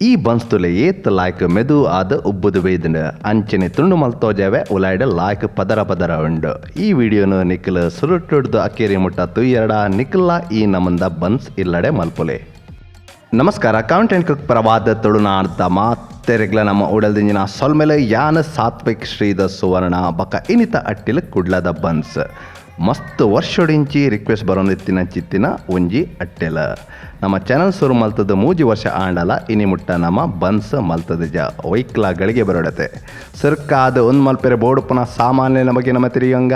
ಈ ಬನ್ಸ್ತುಲೆ ಏತ್ ಲಾಯ್ಕ್ ಮೆದು ಆದ್ ಉಬ್ಬುದು ಬೈದ್ಂಡ್. ಅಂಚನೆ ತುಂಡು ಮಲ್ತೋಜಾವೆ ಉಲಾಯ್ಡ್ ಲಾಯ್ಕ್ ಪದರ ಪದರ ಉಂಡು. ಈ ವಿಡಿಯೋನು ನಿಕ್ಲ್ ಸುರುಟ್ಟುಡ್ದು ಅಕೇರಿ ಮುಟ್ಟ ತೂಯೆರ್ಡ ನಿಕ್ಲ್ಲ ಈ ನಮಂದ ಬನ್ಸ್ ಇಲ್ಲಡೆ ಮಲ್ಪುಲೆ. ನಮಸ್ಕಾರ, ಕೌಂಟ್ ಕುಕ್ ಪರವಾದ ತುಳುನಾಡ್ದ ಮಾತೆರೆಗ್ಲ ನಮ್ಮ ಉಡಲ್ದಿಂಜಿನ ಸೊಲ್ಮೆಲೆ. ಯಾನ್ ಸಾತ್ವಿಕ್ ಶ್ರೀದ ಸುವರ್ಣ ಬಕ ಇನಿತ ಅಟ್ಟಿಲ್ ಕುಡ್ಲದ ಬನ್ಸ್. ಮಸ್ತ್ ವರ್ಷೊಡಿಂಚಿ ರಿಕ್ವೆಸ್ಟ್ ಬರೋಂದಿತ್ತಿನ ಒಂಜಿ ಅಟ್ಟೆಲ. ನಮ್ಮ ಚಾನಲ್ ಶುರು ಮಲ್ತದ 3 ವರ್ಷ ಆಂಡಲ ಇನಿ ಮುಟ್ಟ ನಮ್ಮ ಬನ್ಸ್ ಮಲ್ತದಿಜ. ಒಯ್ಕ್ಲ ಗಳಿಗೆ ಬರೋಡತೆ ಸರ್ಕಾದ ಒಂದು ಮಲ್ಪೆರೆ ಬೋಡುಪುನ ಸಾಮಾನ್ಯ ಬಗ್ಗೆ ನಮ್ಮ ತಿರಿಯಂಗ.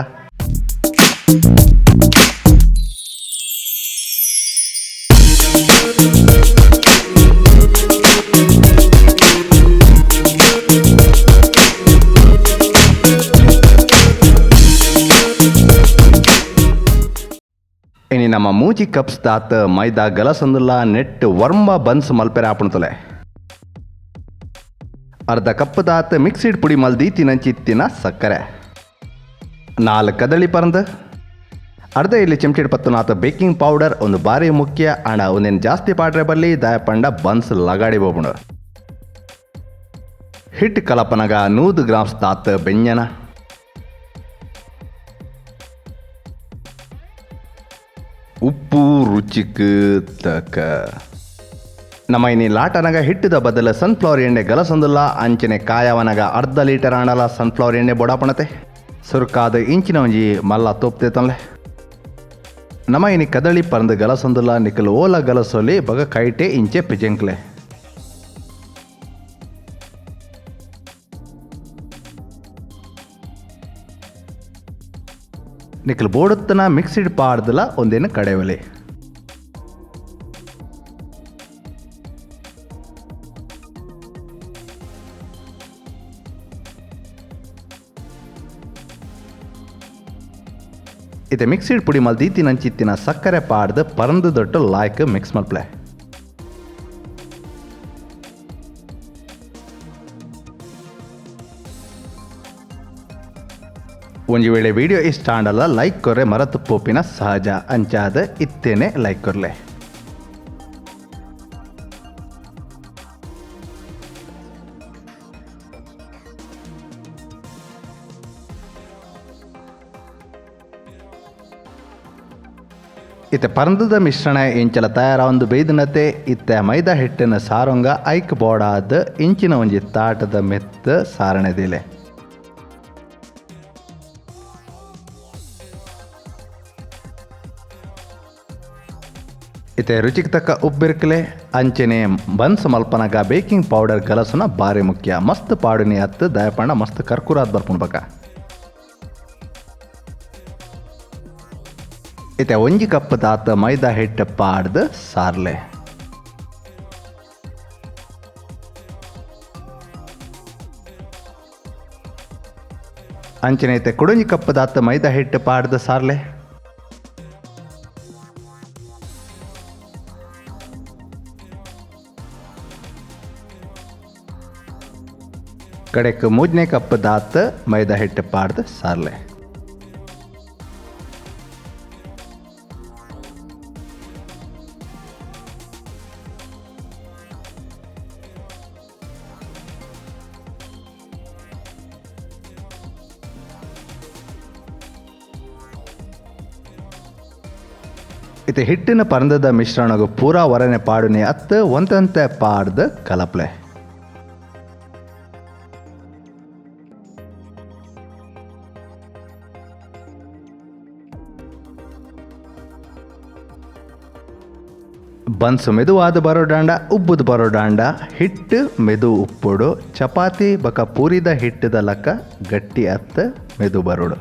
ಇನಿ ನಮ್ಮ 3 ಕಪ್ಸ್ ದಾತ್ ಮೈದಾ ಗಲಸಂದುಲ್ಲ ನೆಟ್ ವರ್ಮ ಬನ್ಸ್ ಮಲ್ಪೆರೆ ಆಪುಣತಲೆ. ಅರ್ಧ ಕಪ್ ದಾತ್ ಮಿಕ್ಸಿಡ್ ಪುಡಿ ಮಲ್ದಿ ತಿನಂಚಿತ್ತಿನ ಸಕ್ಕರೆ, 4 ಕದಳಿ ಪರಂದು, ಅರ್ಧ ಇಲ್ಲಿ ಚಿಮಟಿಡ್ ಪತ್ತುನಾತ ಬೇಕಿಂಗ್ ಪೌಡರ್ ಒಂದು ಬಾರಿ ಮುಖ್ಯ ಅಣ ಒಂದೇನು ಜಾಸ್ತಿ ಪಾಡ್ರೆ ಬಲ್ಲಿ ದಾಯಪಂಡ ಬನ್ಸ್ ಲಗಾಡಿ ಬೋಪುಂಡು. ಹಿಟ್ ಕಲಪನಗ 100 ಗ್ರಾಮ್ಸ್ ದಾತ್ ಬೆಂಜನ, ಉಪ್ಪು ರುಚಿಕ್ ತಕ್ಕ. ನಮ್ಮ ಇನಿ ಲಾಟನಗ ಹಿಟ್ಟದ ಬದಲು ಸನ್ಫ್ಲವರ್ ಎಣ್ಣೆ ಗಲಸೊಂದುಲ್ಲ. ಅಂಚನೆ ಕಾಯವನಗ ಅರ್ಧ ಲೀಟರ್ ಆಂಡಲ ಸನ್ಫ್ಲವರ್ ಎಣ್ಣೆ ಬೊಡಾಪಣತೆ. ಸುರುಕಾದ ಇಂಚಿನ ಒಂಜಿ ಮಲ್ಲ ತೋಪ್ತೆ ತನ್ಲೆ. ನಮ್ಮ ಇನಿ ಕದಳಿ ಪರಂದು ಗಲಸೊಂದುಲ್ಲ. ನಿಕಲ್ ಓಲ ಗಲಸೊಲಿ ಬಗ ಕೈಟೆ ಇಂಚೆ ಪಿಜೆಂಕ್ಲೆ. ನಿಕಲ್ ಬೋಡುತ್ತನ ಮಿಕ್ಸಿಡ್ ಪಾಡ್ದಲ ಒಂದೇನು ಕಡೆವಲೆ. ಇತ್ತೆ ಮಿಕ್ಸಿಡ್ ಪುಡಿ ಮಲ್ದೀತಿನಂಚಿತ್ತಿನ ಸಕ್ಕರೆ ಪಾಡ್ದು ಪರಂದು ದೊಟ್ಟು ಲಾಯ್ಕ್ ಮಿಕ್ಸ್ ಮಲ್ಪ್ಲೆ. ಒಂಜಿ ವೇಳೆ ವಿಡಿಯೋ ಇಷ್ಟ ಆಂಡಲ ಲೈಕ್ ಕೊರ್ರೆ ಮರತು ಪೋಪಿನ ಸಹಜ ಅಂಚಾದ ಇತ್ತೇನೆ ಲೈಕ್ ಕೊರ್ಲೆ. ಇತ್ತೆ ಪರಂದದ ಮಿಶ್ರಣ ಇಂಚಲ ತಯಾರಾವೊಂದು ಬೈದಿನತೆ. ಇತ್ತೆ ಮೈದಾ ಹಿಟ್ಟಿನ ಸಾರೊಂಗ ಐಕ್ ಬೋಡಾದ ಇಂಚಿನ ಒಂಜಿ ತಾಟದ ಮೆತ್ತ ಸಾರಣೆದಿಲೆ. ಇತ್ತೆ ರುಚಿಗೆ ತಕ್ಕ ಉಬ್ಬಿರ್ಕಲೆ. ಅಂಚನೆ ಬನ್ಸ್ ಮಲ್ಪನಗ ಬೇಕಿಂಗ್ ಪೌಡರ್ ಗಲಸುನ ಬಾರಿ ಮುಖ್ಯ. ಮಸ್ತ್ ಪಾಡುನಿ ಅತ್ತು ದಯಪಂಡ ಮಸ್ತ್ ಕರ್ಕುರಾದ್ ಬರ್ಪುಂಡು. ಇತ್ತೆ 1 ಕಪ್ ದಾತ್ ಮೈದಾ ಹಿಟ್ಟು ಪಾಡ್ದು ಸಾರ್ಲೆ. ಅಂಚನೆ ಇತ್ತೆ ಕುಡೊಂಜಿ ಕಪ್ ದಾತ್ ಮೈದಾ ಹಿಟ್ಟು ಪಾಡ್ದು ಸಾರ್ಲೆ. ಕಡೆಕ್ 3ನೇ ಕಪ್ ದಾತ್ ಮೈದಾ ಹಿಟ್ಟು ಪಾಡ್ದು ಸಾರ್ಲೆ. ಇತ್ತೆ ಹಿಟ್ಟಿನ ಪರಂದದ ಮಿಶ್ರಣಗು ಪೂರಾ ವರನೆ ಪಾಡುನೆ ಅತ್ತು ಒಂತಂತೆ ಪಾಡ್ದು ಕಲಪ್ಲೆ. ಬನ್ಸು ಮೆದುವಾದ ಬರೋಡಾಂಡ ಉಬ್ಬುದು ಬರೋಡಾಂಡ ಹಿಟ್ಟು ಮೆದು ಉಪ್ಪುಡು. ಚಪಾತಿ ಬಕ ಪೂರಿದ ಹಿಟ್ಟದ ಲಕ್ಕ ಗಟ್ಟಿ ಅತ್ತ ಮೆದು ಬರೋಡು.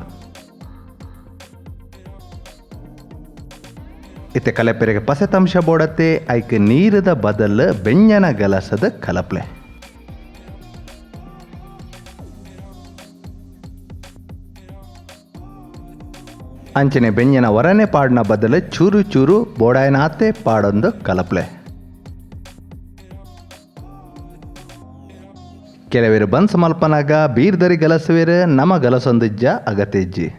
ಇತ್ತೆ ಕಲೆಪೆರೆಗೆ ಪಸೆತಂಶ ಬೋಡತ್ತೆ. ಐಕ್ ನೀರದ ಬದಲು ಬೆಂಜನ ಗಲಸದ ಕಲಪ್ಲೆ. ಅಂಚನೆ ಬೆಂಜನ ವರನೆ ಪಾಡಿನ ಬದಲು ಚೂರು ಚೂರು ಬೋಡಾಯನಾತೆ ಪಾಡೊಂದು ಕಲಪ್ಲೆ. ಕೆಲವರು ಬನ್ಸ್ ಮಲ್ಪನಾಗ ಬೀರ್ದರಿ ಗಲಸುವೆರು, ನಮ ಗಲಸೊಂದಿಜ್ಜ ಅಗತ್ಯ.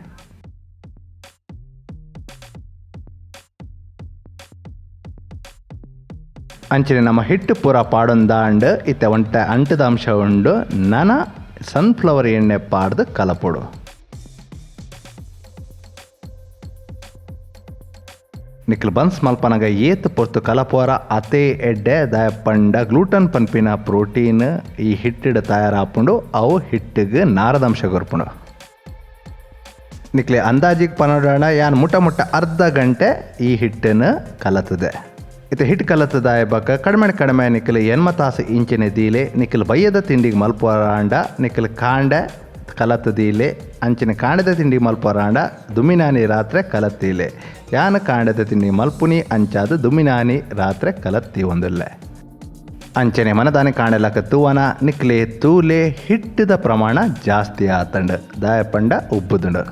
ಅಂಚನೆ ನಮ್ಮ ಹಿಟ್ಟು ಪೂರ ಪಾಡೊಂದಾಂಡ್ ಇತ್ತೆ ಒಂಟ ಅಂಟದ ಅಂಶ ಉಂಡು ನನ ಸನ್ಫ್ಲವರ್ ಎಣ್ಣೆ ಪಾಡ್ದು ಕಲಪೊಡು. ನಿಕ್ಲ್ ಬನ್ಸ್ ಮಲ್ಪನಗ ಏತ್ ಪೊರ್ತು ಕಲಪೋರ ಅತೇ ಎಡ್ಡೆ ದಾಯ ಪಂಡ ಗ್ಲೂಟನ್ ಪನ್ಪಿನ ಪ್ರೋಟೀನ್ ಈ ಹಿಟ್ಟಿಡ್ ತಯಾರಾಪುಂಡು ಅವು ಹಿಟ್ಟಿಗೆ ನಾರದಂಶ ಕೊರ್ಪುಂಡು. ನಿಕ್ಲೆ ಅಂದಾಜಿಗೆ ಪನೋಡೋಣ ಯಾನ್ ಮುಟ್ಟ ಮುಟ್ಟ ಅರ್ಧ ಗಂಟೆ ಈ ಹಿಟ್ಟನ್ನು ಕಲತದೆ. ಇತ್ತೆ ಹಿಟ್ಟು ಕಲತದಾಯ ಬಕ ಕಡಿಮೆ ಕಡಿಮೆ ನಿಕ್ಲ್ ಎನ್ಮ ತಾಸು ಇಂಚಿನ ದೀಲೆ. ನಿಕ್ಲ್ ಬಯ್ಯದ ತಿಂಡಿಗೆ ಮಲ್ಪೋರಾಂಡ ನಿಕ್ಲ್ ಕಾಂಡೆ ಕಲತದೀಲೆ. ಅಂಚಿನ ಕಾಂಡದ ತಿಂಡಿ ಮಲ್ಪೋರಾಂಡ ದುಮಿನಾನಿ ರಾತ್ರೆ ಕಲತ್ತೀಲೆ. ಯಾನ್ ಕಾಂಡದ ತಿಂಡಿ ಮಲ್ಪುನಿ ಅಂಚಾದ ದುಮಿನಾನಿ ರಾತ್ರೆ ಕಲತ್ತಿ ಒಂದುಲ್ಲೆ. ಅಂಚನೆ ಮನದಾನಿ ಕಾಂಡಲಕ ತೂವನ ನಿಕ್ಲೆ ತೂಲೆ ಹಿಟ್ಟದ ಪ್ರಮಾಣ ಜಾಸ್ತಿ ಆತಂಡ್ ದಾಯಪಂಡ ಉಬ್ಬುದುಂಡು.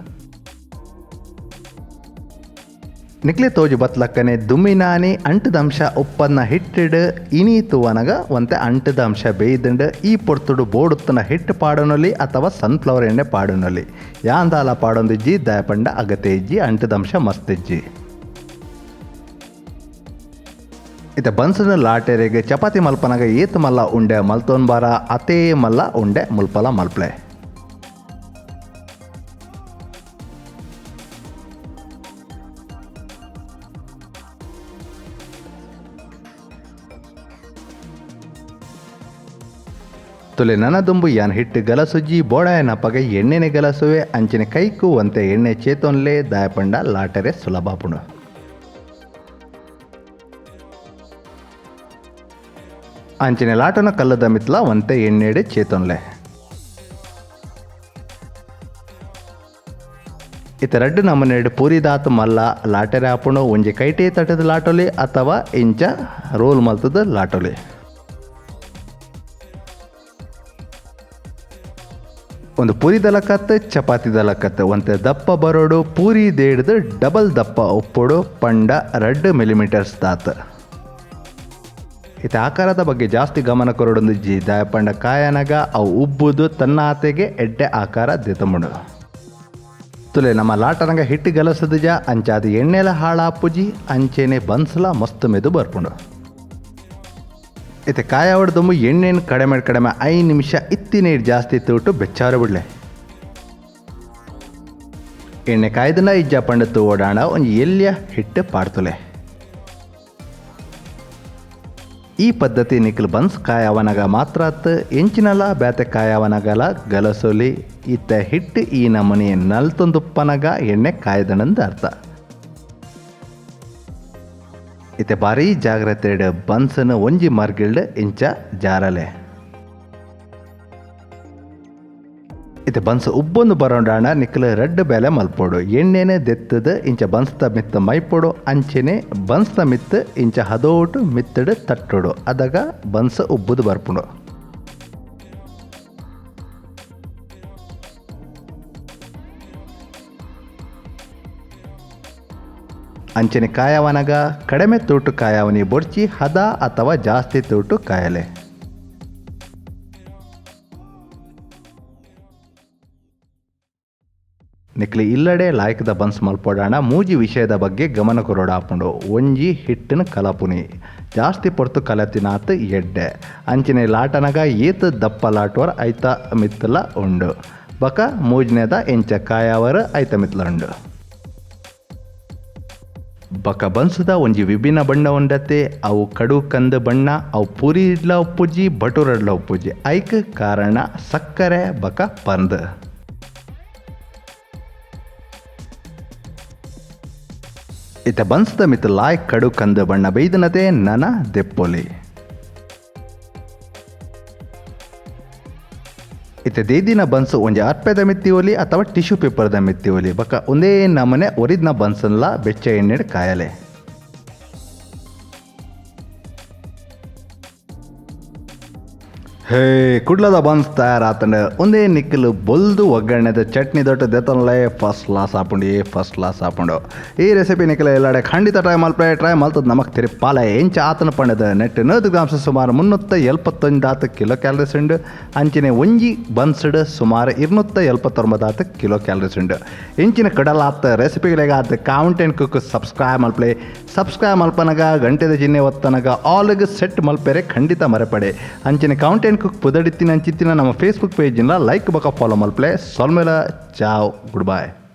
ನಿಕ್ಲೆ ತೋಜು ಬತ್ಲಕ್ಕನೆ ದುಮ್ಮಿನಾನಿ ಅಂಟದ ಅಂಶ ಉಪ್ಪನ್ನ ಹಿಟ್ಟಿಡ್ ಇನಿ ತೂವನಗ ಒಂತೆ ಅಂಟದ ಅಂಶ ಬೇಯ್ದುಂಡು. ಈ ಪೊರ್ತುಡು ಬೋಡುತ್ತನ ಹಿಟ್ಟು ಪಾಡೊನೊಲಿ ಅಥವಾ ಸನ್ಫ್ಲವರ್ ಎಣ್ಣೆ ಪಾಡೊನೊಲಿ. ಯಾಂದಾಲ ಪಾಡೊಂದಿಜ್ಜಿ ದಾಯಪಂಡ ಅಗತೆ ಇಜ್ಜಿ ಅಂಟದ ಅಂಶ ಮಸ್ತಿಜ್ಜಿ. ಇತ್ತೆ ಬನ್ಸನ ಲಾಟೆರೆಗ್ ಚಪಾತಿ ಮಲ್ಪನಗ ಏತ್ ಮಲ್ಲ ಉಂಡೆ ಮಲ್ತೊನ್ ಬಾರ ಅತೇ ಮಲ್ಲ ಉಂಡೆ ಮುಲ್ಪಲ ಮಲ್ಪ್ಲೆ. ತುಲೆ ನನ ದುಂಬು ಯಾನ್ ಹಿಟ್ಟು ಗಲಸುಜ್ಜಿ ಬೋಡಾಯನ ಪಗ ಎಣ್ಣೆನೆ ಗಲಸುವೆ. ಅಂಚಿನ ಕೈಕು ಒಂತೆ ಎಣ್ಣೆ ಚೇತೊನ್ಲೆ ದಾಯಪಂಡ ಲಾಟರೆ ಸುಲಭಾಪುಂಡು. ಅಂಚಿನ ಲಾಟನ ಕಲ್ಲದ ಮಿತ್ಲ ಒಂತೆ ಎಣ್ಣೆಡೆ ಚೇತೊನ್ಲೆ. ಇತ್ತ ರಡ್ಡು ನಮೂನೆಡ್ ಪೂರಿದಾತ್ ಮಲ್ಲ ಲಾಟರೆ ಆಪುಂಡು. ಒಂಜಿ ಕೈಟೇ ತಟದ ಲಾಟೊಲಿ ಅಥವಾ ಇಂಚ ರೋಲ್ ಮಲ್ತದ ಲಾಟೊಲಿ. ಒಂದು ಪೂರಿದ ಲಕತ್ ಚಪಾತಿದ ಲಕತ್ ಒಂತೆ ದಪ್ಪ ಬರೋಡು. ಪೂರಿ ದೇಡ್ದು ಡಬಲ್ ದಪ್ಪ ಉಪ್ಪೊಡು ಪಂಡ 2 ಮಿಲಿಮೀಟರ್ಸ್ ದಾತ್. ಇತ್ತೆ ಆಕಾರದ ಬಗ್ಗೆ ಜಾಸ್ತಿ ಗಮನ ಕೊರೊಡೊಂದಿಜ್ಜಿ ದಾಯ ಪಂಡ ಕಾಯನಗ ಅವು ಉಬ್ಬುದು ತನ್ನಾತೆಗೆ ಎಡ್ಡೆ ಆಕಾರ ದೆತೊಂಬುಂಡು. ತುಲೆ ನಮ್ಮ ಲಾಟನಗ ಹಿಟ್ಟು ಗಲಸದುಜ ಅಂಚಾದ ಎಣ್ಣೆಲ ಹಾಳಾಪುಜಿ ಅಂಚೆನೆ ಬನ್ಸ್ಲ ಮಸ್ತ್ ಮೆದು ಬರ್ಪುಂಡು. ಇತ್ತೆ ಕಾಯಾವಡ್ದೊಂಬು ಎಣ್ಣೆನ್ ಕಡಿಮೆ ಕಡಿಮೆ 5 ನಿಮಿಷ ಇತ್ತಿನೇಟ್ ಜಾಸ್ತಿ ತೂಟು ಬೆಚ್ಚಾರ ಬಿಡ್ಲೆ. ಎಣ್ಣೆ ಕಾಯ್ದನ ಇಜ್ಜ ಪಂಡ ತೂವೊಡಾಂಡ ಒಂಜಿ ಎಲ್ಯ ಹಿಟ್ಟು ಪಾಡ್ತುಲೆ. ಈ ಪದ್ಧತಿ ನಿಕ್ಲ್ ಬನ್ಸ್ ಕಾಯವನಗ ಮಾತ್ರ ಅತ್ತ್ ಎಂಚಿನಲ ಬೇತೆ ಕಾಯವನಗಲ ಗಲಸೊಲಿ. ಇತ್ತೆ ಹಿಟ್ಟು ಈ ನಮೂನಿ ನಲ್ತೊಂದುಪ್ಪನಗ ಎಣ್ಣೆ ಕಾಯ್ದನಂದ ಅರ್ಥ. ಇತ್ತೆ ಭಾರೀ ಜಾಗ್ರತೆಡ್ ಬನ್ಸನ್ ಒಂಜಿ ಮರ್ಗಿಲ್ಡ್ ಇಂಚ ಜಾರಲೆ. ಇತ್ತೆ ಬನ್ಸ್ ಉಬ್ಬೊಂದು ಬರೋಡಾಂಡ ನಿಕ್ಲ್ ರಡ್ಡ್ ಬೇಲೆ ಮಲ್ಪೊಡು. ಎಣ್ಣೆನೆ ದೆತ್ತದ ಇಂಚ ಬನ್ಸ್ದ ಮಿತ್ತ ಮೈಪೊಡು. ಅಂಚೆನೆ ಬನ್ಸ್ದ ಮಿತ್ತ ಇಂಚ ಹದೋಟು ಮಿತ್ತಡ್ ತಟ್ಟೊಡು. ಅದಗ ಬನ್ಸ್ ಉಬ್ಬುದು ಬರ್ಪುಂಡು. ಅಂಚನೆ ಕಾಯವನಗ ಕಡಿಮೆ ತೂಟು ಕಾಯವನಿ ಬೊಡ್ಚಿ ಹದ ಅಥವಾ ಜಾಸ್ತಿ ತೂಟು ಕಾಯಲೆ. ನಿಕ್ಲೆ ಇಲ್ಲಡೆ ಲಾಯ್ಕದ ಬನ್ಸ್ ಮಲ್ಪೊಡಾಂಡ ಮೂಜಿ ವಿಷಯದ ಬಗ್ಗೆ ಗಮನ ಕೊರೊಡಾಪುಂಡು. ಒಂಜಿ ಹಿಟ್ಟಿನ ಕಲಪುನಿ ಜಾಸ್ತಿ ಪೊರ್ತು ಕಲತಿನಾತ್ ಎಡ್ಡೆ. ಅಂಚನೆ ಲಾಟನಗ ಏತ್ ದಪ್ಪ ಲಾಟುವರ್ ಐತ ಮಿತ್ತಲ ಉಂಡು. ಬಕ ಮೂಜನೇದ ಎಂಚ ಕಾಯವರ್ ಐತ ಮಿತ್ತಲ ಉಂಡು. ಬಕ ಬನ್ಸದ ಒಂಜಿ ವಿಭಿನ್ನ ಬಣ್ಣ ಉಂಡತೆ. ಅವು ಕಡು ಕಂದು ಬಣ್ಣ. ಅವು ಪೂರಿ ಇಡ್ಲ ಉಪ್ಪುಜಿ ಬಟೂರಡ್ಲ ಉಪ್ಪುಜಿ. ಐಕ್ ಕಾರಣ ಸಕ್ಕರೆ ಬಕ ಪಂದ್. ಇತ್ತ ಬನ್ಸದ ಮಿತ್ತ ಲಾಯ್ ಕಡು ಕಂದು ಬಣ್ಣ ಬೈದನತೆ ನನ ದೆಪ್ಪೊಲಿ. ಇತ್ತೆ ದೇದಿನ ಬನ್ಸು ಒಂಜಿ ಅರ್ಪೆದ ಮಿತ್ತಿ ಒಲಿ ಅಥವಾ ಟಿಶ್ಯೂ ಪೇಪರ್ದ ಮಿತ್ತಿ ಒಲಿ. ಬೊಕ್ಕ ಒಂದೇ ನಮೂನೆ ಒರಿದ್ನ ಬನ್ಸನ್ಲ ಬೆಚ್ಚ ಎಣ್ಣೆಡ್ ಕಾಯಲೆ. ಹೇ, ಕುಡ್ಲದ ಬನ್ಸ್ ತಯಾರಾತಂಡ. ಒಂದೇ ನಿಕ್ಕಲು ಬೊಲ್ದು ಒಗ್ಗರಣೆದ ಚಟ್ನಿ ದೊಟ್ಟ ದೆತೊನ್ಲೆ, ಫಸ್ಟ್ ಕ್ಲಾಸ್ ಆಪುಂಡು, ಫಸ್ಟ್ ಕ್ಲಾಸ್ ಆಪುಂಡು. ಈ ರೆಸಿಪಿ ನಿಕ್ಕಲ ಎಲ್ಲಡೆ ಖಂಡಿತ ಟ್ರೈ ಮಲ್ಪೆ. ಟ್ರೈ ಮಲ್ತದ ನಮಕ್ ತಿರುಪಾಲೆ ಎಂಚ ಆತನ ಪಂಡದ. ನೆಟ್ 100 ಗ್ರಾಮ್ಸ್ ಸುಮಾರು 371 ಕಿಲೋ ಕ್ಯಾಲರೀಸ್ ಉಂಡು. ಅಂಚಿನ ಒಂಜಿ ಬನ್ಸ್ಡ್ ಸುಮಾರು 279 ಕಿಲೋ ಕ್ಯಾಲರೀಸ್ ಉಂಡು. ಇಂಚಿನ ಕಡಲಾತ ರೆಸಿಪಿಗಳಿಗಾದ ಕೌಂಟ್ ಆ್ಯಂಡ್ ಕುಕ್ ಸಬ್ಸ್ಕ್ರೈಬ್ ಮಲ್ಪಲೆ. ಸಬ್ಸ್ಕ್ರೈಬ್ ಮಲ್ಪನಗ ಗಂಟೆದ ಚಿಹ್ನೆ ಒತ್ತನಗ ಆಲ್ಗ್ ಸೆಟ್ ಮಲ್ಪೆರೆ ಖಂಡಿತ ಮರೆಪಡೆ. ಅಂಚಿನ ಕೌಂಟ್ ಆ್ಯಂಡ್ ಕುಕ್ ಪುದಡಿತ್ತಿನ ಅಂಚಿತ್ತಿನ ನಮ್ಮ ಫೇಸ್ಬುಕ್ ಪೇಜಿನ ಲೈಕ್ ಬೊಕ ಫಾಲೋ ಮಲ್ಪಲೆ. ಸೊಲ್ಮೆಲ, ಚಾವ್, ಗುಡ್ ಬಾಯ್.